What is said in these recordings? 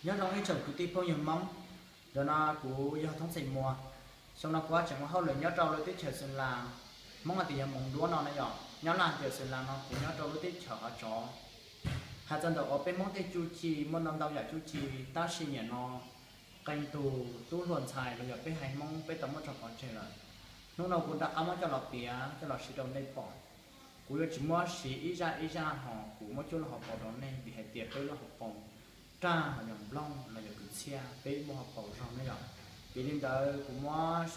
Nyob zoo ib tsoom kwv tij phooj ywg Hmoob, ntawm no kuv yog Thoob Xeem Muas. Xyoo no kuv tseem ua hauj lwm nyob rau lub teb chaws Xeem Las, Hmoob hais tias yog Moos Duab no na yom. Nyob Laj hais tias Xeem Las no kuv nyob rau lub teb chaws Hov Tsov. Hais txog ntawm uas peb Hmoob tej cuj ci muaj ntau ntau yam cuj ci, tab sis nim no qee tus tub hluas ntxhais los yog peb haiv Hmoob peb tau muab tso pov tseg lawm. Hnub no kuv rov qab muab coj los piav coj los siv rau nej pom. Kuv yuav tsis muab siv ib zaj ib zaj hos kuv muab cuab lub hauv paus rau nej vim hais tias peb lub hauv paus raj los yog nplooj los yog kwv txhiaj peb muaj hauv paus zoo na yom. Vim li ntawd kuv muab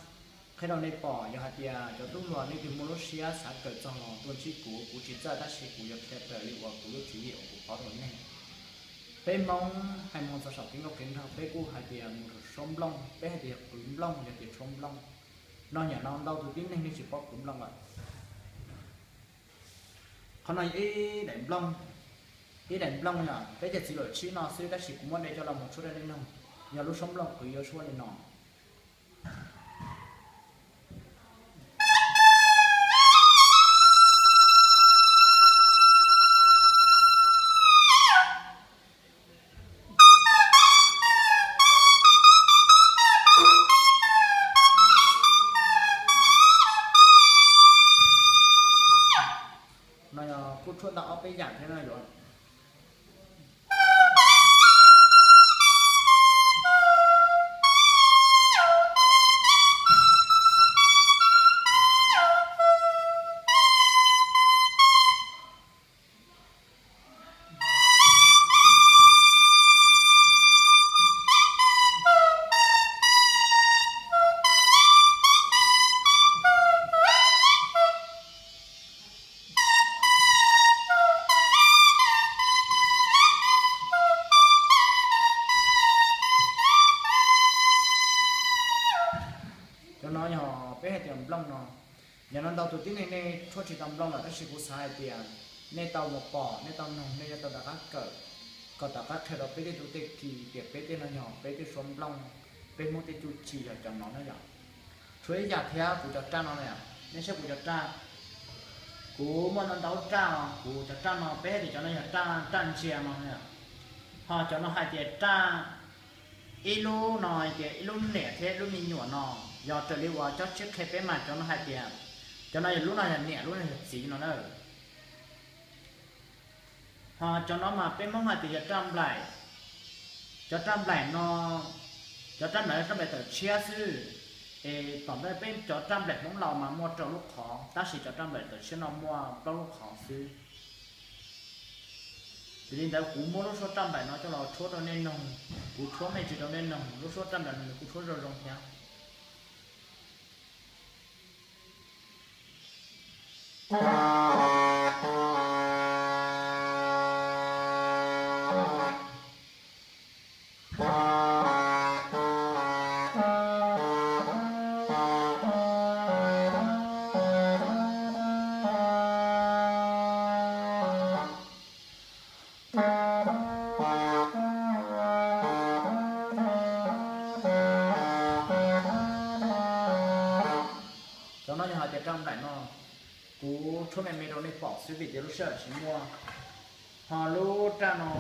qhia rau nej pom, yog hais tias cov tub hluas nej twg muaj lub siab xav kawm txog los tuaj ntsib kuv, kuv tsis txawj tab sis kuv yuav qhia raws li uas kuv lub tswv yim uas kuv paub rau nej. Peb Hmoob hais mus txog saum kev nkauj kev nraug peb kuj hais tias mus rau suab nplooj, peb hais tias qwv nplooj yog tias tshuab nplooj. No nim no ntau tus tib neeg nej tsis paub qwv nplooj lawm. Qhov no yog ib daim nplooj, ib daim nplooj yog peb cov txiv luam tshib no xwb tab sis kuv muab de coj los mus tshuab rau nej noog, yog lub suab nplooj qwv yuav suab li no. No yog kuj tshuab ntau ob peb yam thiab no yuav. Cov no yog peb hais tias nplooj no. Yog no ntau tus tib neeg nej tshuab tsis tau nplooj lawm tab sis kuv xav hais tias nej tau mus pom nej tau noog nej yuav tau rov qab kawm, kom rov qab qhia rau peb tej tub tej ki tias peb tej no yog peb tej suab nplooj, peb Hmoob tej cuj ci yog cov no na yom. Tshuav ib yam thiab kuv cov raj no na, nej saib kuv cov raj, kuv muaj ntau ntau raj os, kuv cov raj no peb hais tias cov no yog raj, raj ntsia no na. Ho cov no hais tias raj, ib lub no hais tias ib lub niam thiab ib lub me nyuam no, yog raws li uas cob tsib qhia peb mas cov no hais tias, cov no yog lub no yog niam lub no yog txiv no na. Ho cov no mas peb Hmoob hais tias yog raj nplaim. Cov raj nplaim no, cov raj nplaim no raj nplaim tawm tshiab xwb. Es tom ntej peb cov raj nplaim Hmoob laus mas muaj rau lub qhov tab sis cov raj nplaim tawm tshiab no muaj plaub lub qhov xwb. Vim li ntawd kuv muab lub suab raj nplaim no coj los tshuab rau nej noog, kuv tshuab me ntsis rau nej noog, lub suab raj nplaim no nws kuj tshuab zoo zoo thiab. Cov no yog hais tias raj nplaim no, kuv tshuab me me rau nej pom xwb vim tias lub sij hawm tsis muaj. Ho lub raj no,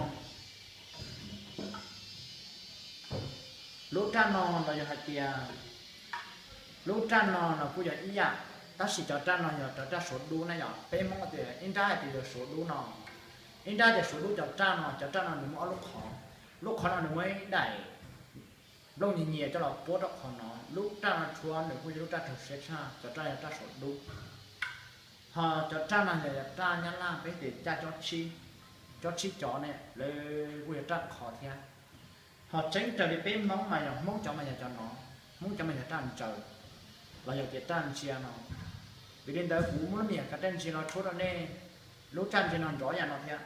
lub raj no los yog hais tias, lub raj no los kuj yog ib yam, tab sis cov raj no yog cov raj suav dub na yom. Peb Hmoob tias ib nrab hais tias yog suav dub no, ib nrab tias suav dub cov raj no, cov raj no nws muaj ob lub qhov. Lub qhov no nws muaj ib daim nplooj nyias nyias coj los puab rau qhov no, lub raj no tshuab nws kuj yog lub raj raug siab tshaj, cov raj yog raj suav dub. Ho cov raj no yog raj Nyab Laj peb tias caj cob tsib, cob tsib cov ne lawv kuj yog raj qhov thiab. Ho tseeb raws li peb Hmoob mas yog Hmoob cov mas yog cov no, Hmoob cov mas yog raj ntsaws los yog tias raj ntsia no. Vim li ntawd kuv muab lub me nyuam kav raj ntsia no tshuab rau nej, lub raj ntsia no nrov yam no thiab.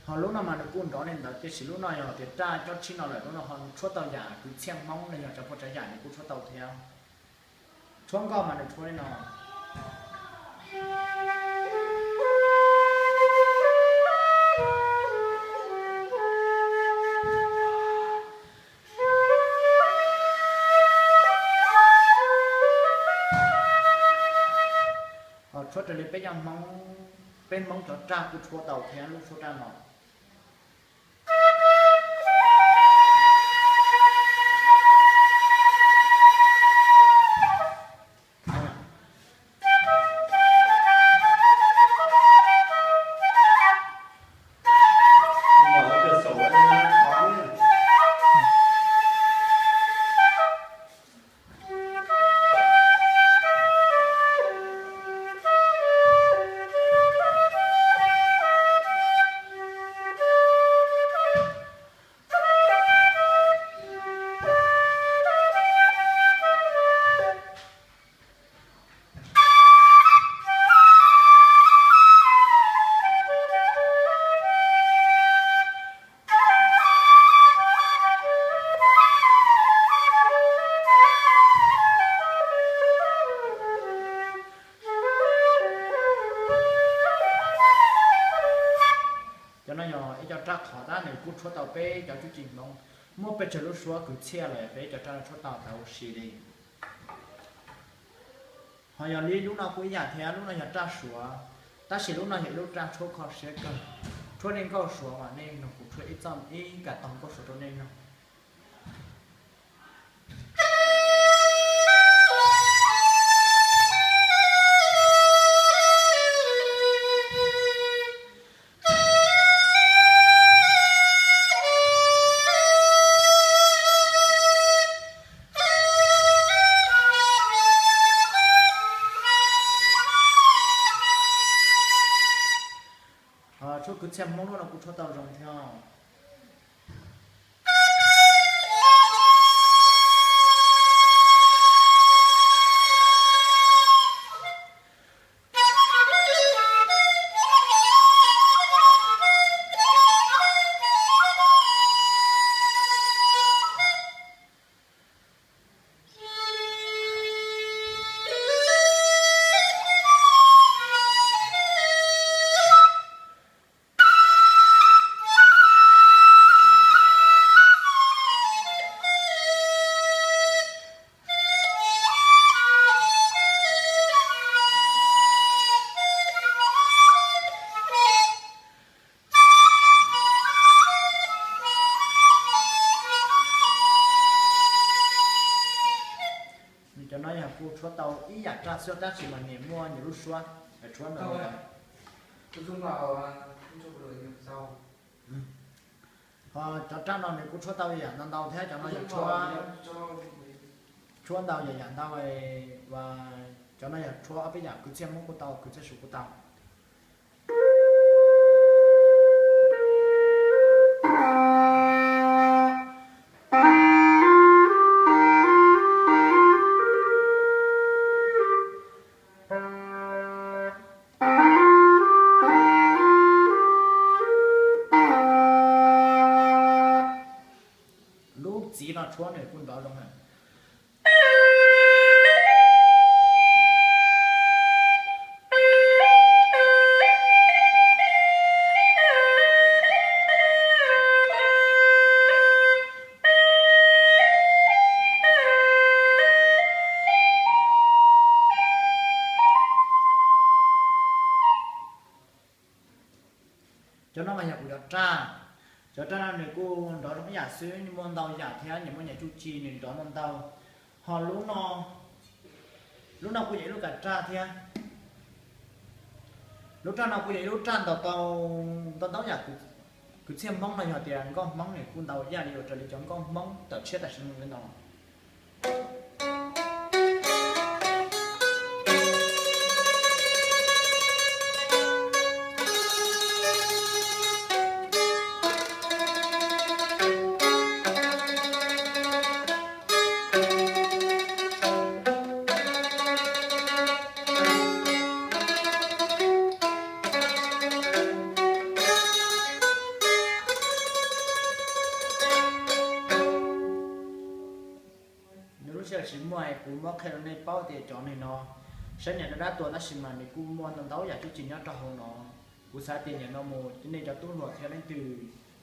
Ho lub no mas nws kuj nrov li ntawd tiam sis lub no yog tias raj cob tsib no lawm, lub no ho tshuab tau yam kwv txhiaj Hmoob los yog cov puas tsav yam nws kuj tshuab tau thiab. Tshuab nkauj mas nws tshuab li no. Tshuab raws li peb cov Hmoob, peb Hmoob cov raj kuj tshuab tau thiab lub tshuab raj no. Cov no yog ib co raj qhov tab nws kuj tshuab tau peb cov tsuj ci Hmoob. Muaj pes tsawg lub suab kwv txhiaj los yog peb cov raj no tshuab tau tau huv si li. Ho yog li lub no kuj ib yam thiab, lub no yog raj Suav, tab sis lub no yog ib lub raj tshuab kho siab kawg, tshuab li nkauj Suav mas nej nrog kuv tshuab ib txoj ib kas tog nkauj Suav rau nej nrog. Tshuab kwv txhiaj Hmoob lub no kuj tshuab tau zoo thiab. Cov no yog kuj tshuab tau ib yam raj xwb tab sis mas nws muaj nws lub suab tshuab ntau. Ho cov raj no nws kuj tshuab tau yam ntau ntau thiab, cov no yog tshuab, tshuab ntau yam yam ntau. Cov no yog tshuab ob peb yam, kwv txhiaj Hmoob kuj tau, kwv txhiaj Suav kuj tau. Lub txiv no tshuab nws kuj nrov zoo na. Cov no mas yog kuv cov raj. Cov raj no nws kuj nrov zoo ib yam xwb, nws muaj ntau yam thiab, nws muaj nyias txuj ci nws nrov ntau ntau. Ho lub no, lub no kuj yog ib lub kas raj thiab. Lub raj no kuj yog ib lub raj ntaus tau ntau ntau yam. Kwv txhiaj Hmoob no yog tias nkauj Hmoob nws kuj ntau yam li ua raws li cov nkauj Hmoob tawm tshiab tam sim no li no. Kuv muab qhia rau nej paub tias cov neeg no saib niam dab dab tuag tab sis mas nws kuj muaj ntau ntau yam tub tsis nyob rau hauv no. Kuv xav tias nim no mus nej cov tub hluas thiab leej twg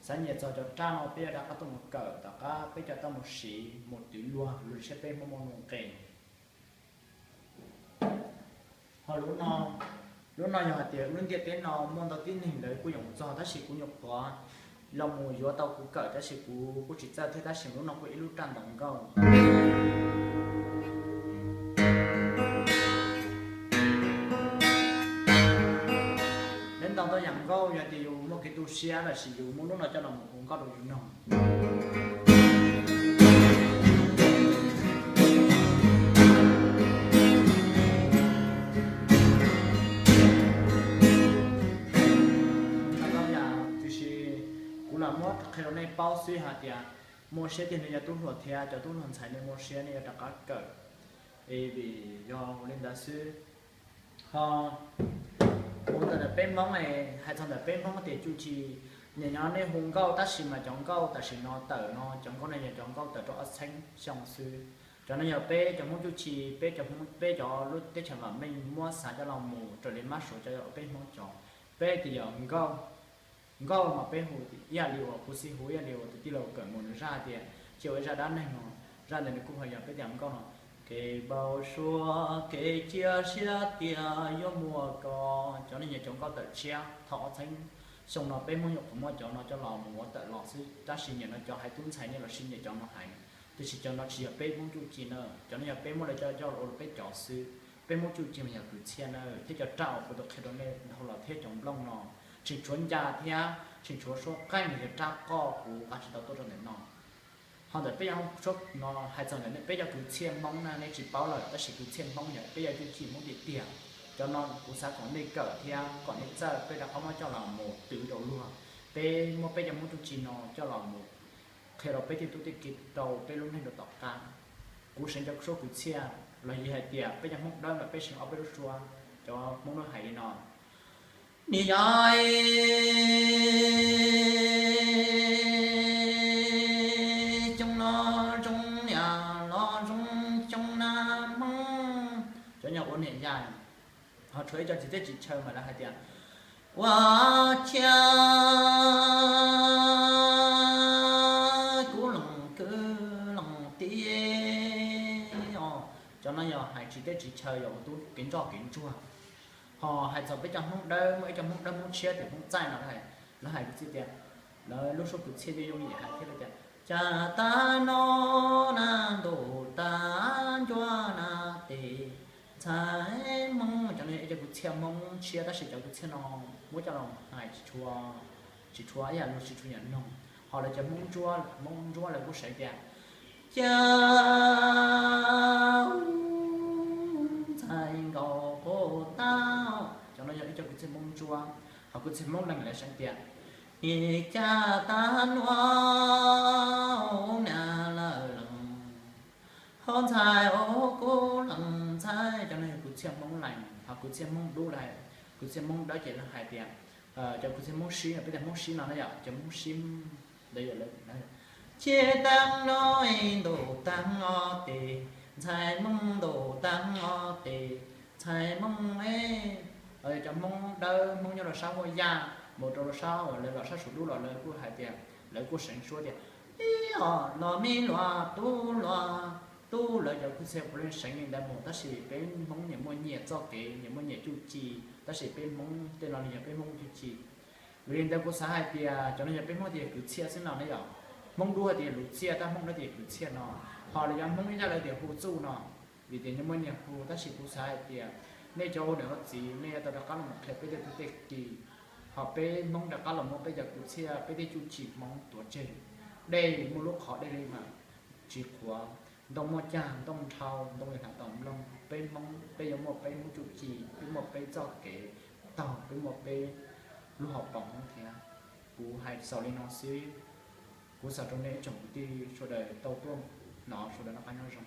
xav nyiam txog cov raj no peb yuav rov qab tuaj mus kawm tom qab peb cov tau mus siv mus twv luag lub siab peb muaj muaj nqis. Ho lub no, lub no yog hais tias lub ntiaj teb no muaj ntau tib neeg lawv kuj yuav mus txog tab sis kuv nyuam qhuav los mus yuav tau kuv kawm tab sis kuv kuj tsis txawj thiab tab sis lub no kuj ib lub raj ntaus nkauj. Neb ntau tau yam nkauj yog tias yus muaj kev tu siab los sis yus muab lub no coj los mus hu nkauj rau yus noog. Tiam sis kuv los muab qhia rau nej paub xwb hais tias muaj siab tiag nej cov tub hluas thiab cov tub hluas ntxhais nej muaj siab nej yuav rov qab kawm, vim yog ua li ntawd xwb. Ho ua ntawm peb Hmoob, hais txog ntawm peb Hmoob tias tsuj ci, nim no nej hu nkauj tab sis mas cov nkauj tam sim no tawm no cov nkauj no yog cov nkauj tawm rau ob txhiab xyoo xwb. Cov no yog peb cov Hmoob tsuj ci, peb cov Hmoob peb cov lub teb chaws vam meej muab xav coj los mus raws li mab suav cov peb Hmoob cov, peb tias yog nkauj. Nkauj mas peb hu ib yam li uas kuv xib hu ib yam li uas tus tij laug kawm mus nws zaj tias cia ua ib zaj dab neeg no, zaj ntawd nws kuj ho yog peb tias nkauj no. Kev npau suav kev cia siab tias yuav muaj koj, cov no yog cov nkauj tawm tshiab thaum ob txhiab xyoo no peb Hmoob nyuam qhuav muab cov no coj los mus ua tawm los xwb tab sis nim no cov haiv tub ntxhais nej los sib nyiam cov no heev. Tiam sis cov no tsis yog peb Hmoob tsuj ci na, cov no yog peb muab lawv coj coj los ua peb cov xwb. Peb Hmoob tsuj ci mas yog kwv txhiaj na thiab cov raj uas kuv tau qhia rau nej dhau los thiab cov nplooj no tseem tshuav ncas thiab tseem tshuav suab qeej los yog raj qoj kuv nqa tsis tau tuaj rau ntawm no. Ho ntawm peb cov no hais txog ntawm peb cov kwv txhiaj Hmoob na nej tsis paub lawm tab sis kwv txhiaj Hmoob yog peb cov tsuj ci Hmoob tiag tiag. Cov no kuv xav kom nej kawm thiab kom nej txawj peb rov qab muab coj los mus twv rau luag. Peb muab peb cov Hmoob tsuj ci no coj los mus qhia rau peb tej tub tej ki rau peb lub neej rau tom qab. Kuv seev cov suab kwv txhiaj los yog hais tias peb cov Hmoob dawb mas peb seev ob peb lub suab, cov Hmoob lub hais li no. Nim yog xyoo no zoo niam los zoo xyoo na Hmoob, cov nyob ua niam yais. Ho tshuav ib co tsis teb tsis chaw mas lawv hais tias ua cia kuv lees kwv lees tij os. Cov no yog hais tsis teb tsis chaw yog ua tub kev ntsoj kev ntsuag. Ho hais txog peb cov Hmoob dawb, muaj ib co Hmoob dawb Hmoob tshiab tias Hmoob txaij no lawv hais, lawv hais kwv txhiaj tias, lawv lub suab kwv txhiaj yooj yooj yim hais thiab lawv tias cas tag no na ntuj tag ncuab na tes ntxhais Hmoob. Cov no yog ib co kwv txhiaj Hmoob tshiab tab sis cov kwv txhiaj no muab coj los hais tsis tshua, tsis tshua ib yam li tsis tshua yam noog. Ho lawv cov Hmoob Ntsuab, Hmoob Ntsuab lawv kuj seev tias cas ntxhais nkaus quj tag. Cov no yog ib co kwv txhiaj Hmoob Ntsuab. Ho kwv txhiaj Hmoob Lees lawv seev tias nim cas tag nuav na lawm lees ho ntxhais os kuv lees ntxhais. Cov no yog kwv txhiaj Hmoob Lees. Ho kwv txhiaj Hmoob Dub lawv, kwv txhiaj Hmoob Dawb ces lawv hais tias, cov kwv txhiaj Hmoob Sib, peb tias Hmoob Sib no na yom, cov Hmoob Sib ntawd yog lawv, tsis tag no ntuj tag os tes, ntxhais Hmoob ntuj tag os tes, ntxhais Hmoob es, cov Hmoob Dawb Hmoob nyob rau sab Huaj Yaj mus rau sab uas lawv los sab Suav Dub los lawv kuj hais tias, lawv kuj seev suab tias ib os los me luas tub luas tub. Lawv cov kwv txhiaj puav leej seev li ntawd mus tab sis peb Hmoob nyiam muaj nyiam txoj kev, nyiam muaj nyiam tsuj ci, tab sis peb Hmoob tej no li yog peb Hmoob tsuj ci. Vim li ntawd kuv xav hais tias cov no yog peb Hmoob tias kwv txhiaj xwb no ne yom. Hmoob Dub hais tias luv txiaj tab Hmoob Dawb tias kwv txhiaj no. Ho lawv cov Hmoob ib zaj lawv tias hu txuj no, vim tias nyias muaj nyias hu tab sis kuv xav hais tias nej cov ua niam ua txiv nej yuav tau rov qab los mus qhia peb tej tub tej ki. Ho peb Hmoob rov qab los muab peb cov kwv txhiaj peb tej tsuj ci Hmoob tuav tseg. Dej muaj lub qhov dej li mas tsis qhuav, ntoo muaj cag ntoo nrhau ntoo li hnav tom nplooj. Peb Hmoob peb yuav muaj peb Hmoob tsuj ci, peb muaj peb txoj kev taug, peb muaj peb lub hauv paus Hmoob thiab. Kuv hais xaus li no xwb. Kuv xav rau nej ib tsoom kwv tij sawv daws tau tuaj hnov sawv daws noj qab nyob zoo.